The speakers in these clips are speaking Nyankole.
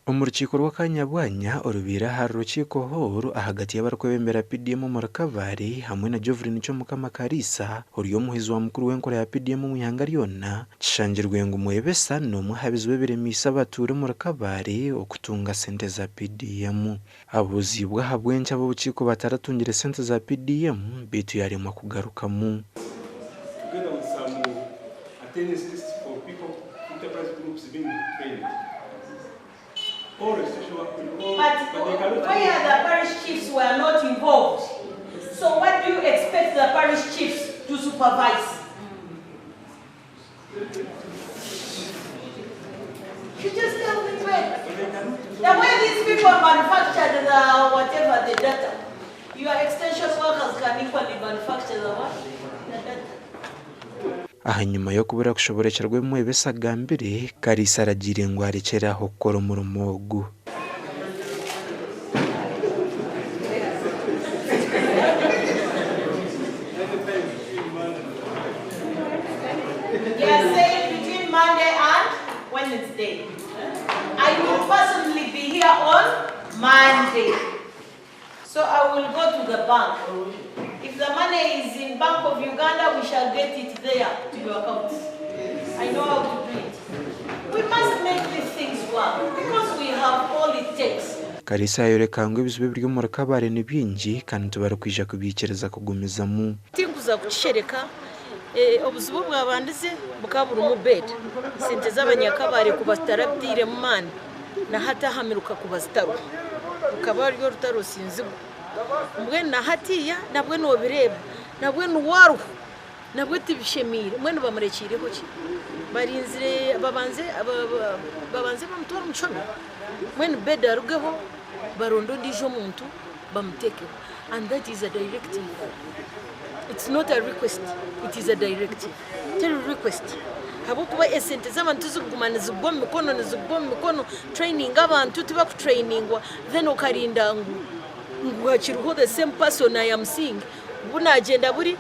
Omu rukiiko rw'akaanya bwanya orubaire ahari Rukiiko Hall ahagati y'abarikwebembera PDM omuri Kabale hamwe na Jovline Kyomukama Kariisa ori omuhwezi wa mukuru w'enkora ya PDM omu ihanga ryona, kishangirwe ngu Mwebesa n'omwe aha bizibu ebiremiise abatuura omuri Kabale okutunga sente za PDM. Abuuziibwe ahabw'enki ab'obukiiko bataratungire sente za PDM beitu yaremwa kugarukamu. Together with some attendance lists for people, enterprise groups being trained. All social work will all, But but they cannot where the parish chiefs were not involved, so what do you expect the parish chiefs to supervise? You just tell me when. The way these people manufactured the whatever the data, your extension workers can equally manufacture the what? The data. Ahanyima y'okubura kushoborekyerwa ebi Mwebesa agambire, Kariisa aragiire ngu arekyere aho kukora omurimo ogu. They are saying between Monday and Wednesday. I will personally be here on Monday. So I will go to the bank. If the money is in Bank of Uganda, we shall get it there to your account. I know how to do it. We must make these things work because we have all it takes. Kariisa ayoreka ngu ebizibu ebiri omuri Kabale ni bingi kandi tibarikwija kubyikiriza kugumizamu. Tinkuza kukishereka, obuzibu obwabandize bukaba burimu bed sente z'abanyakabare kuba zitarabiteiremu maani na hati aha miruka kuba zitariho rukaba ruri orutaro sinzigwa mbwenu na hatiiya nabwe nobireeba nabwe niwe ariho nabwe tibishemeire mbwenu bamurekiireho ki barinzire babanze babanze bamutware omu kihome mbwenu bed arugeho baronde ondiijo omuntu bamutekeho and that is a directive it's not a request it is a directive teri request ahabw'okuba esente z'abantu tizikuguma nizigwa omu mikono nizigwa omu mikono training abantu tibakutrainingwa then okarinda ngu ngu hakiriho the same person I am seeing bu nagyenda buri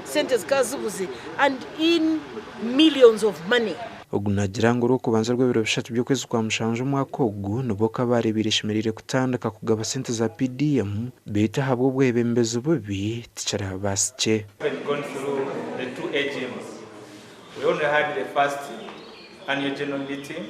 sente zikaba zibuze and in millions of money. Ogu naagira ngu orw'okubanza rw'ebiro bishatu by'okwezi kwa mushanju omwaka ogu nibwo Kabale ebaire eshemereire kutandika kugaba sente za PDM beitu ahabw'obwebembezi bubi tikirabaasike. haven't gone through the two AGMs. We only had the first annual general meeting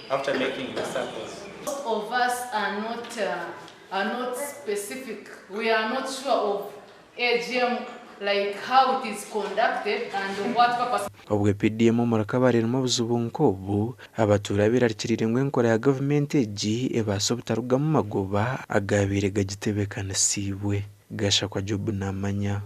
after making the circles. Most of us are not specific. We are not sure of AGM, like how it is conducted and what purpose. Obwe PDM omuri Kabale erimu obuzibu nk'obu, abatuura berarikiriire ngu enkora ya gavumenti egi ebaase obutarugamu magoba agabaire gagitebeekanisiibwe. Gashakwa Job Namanya.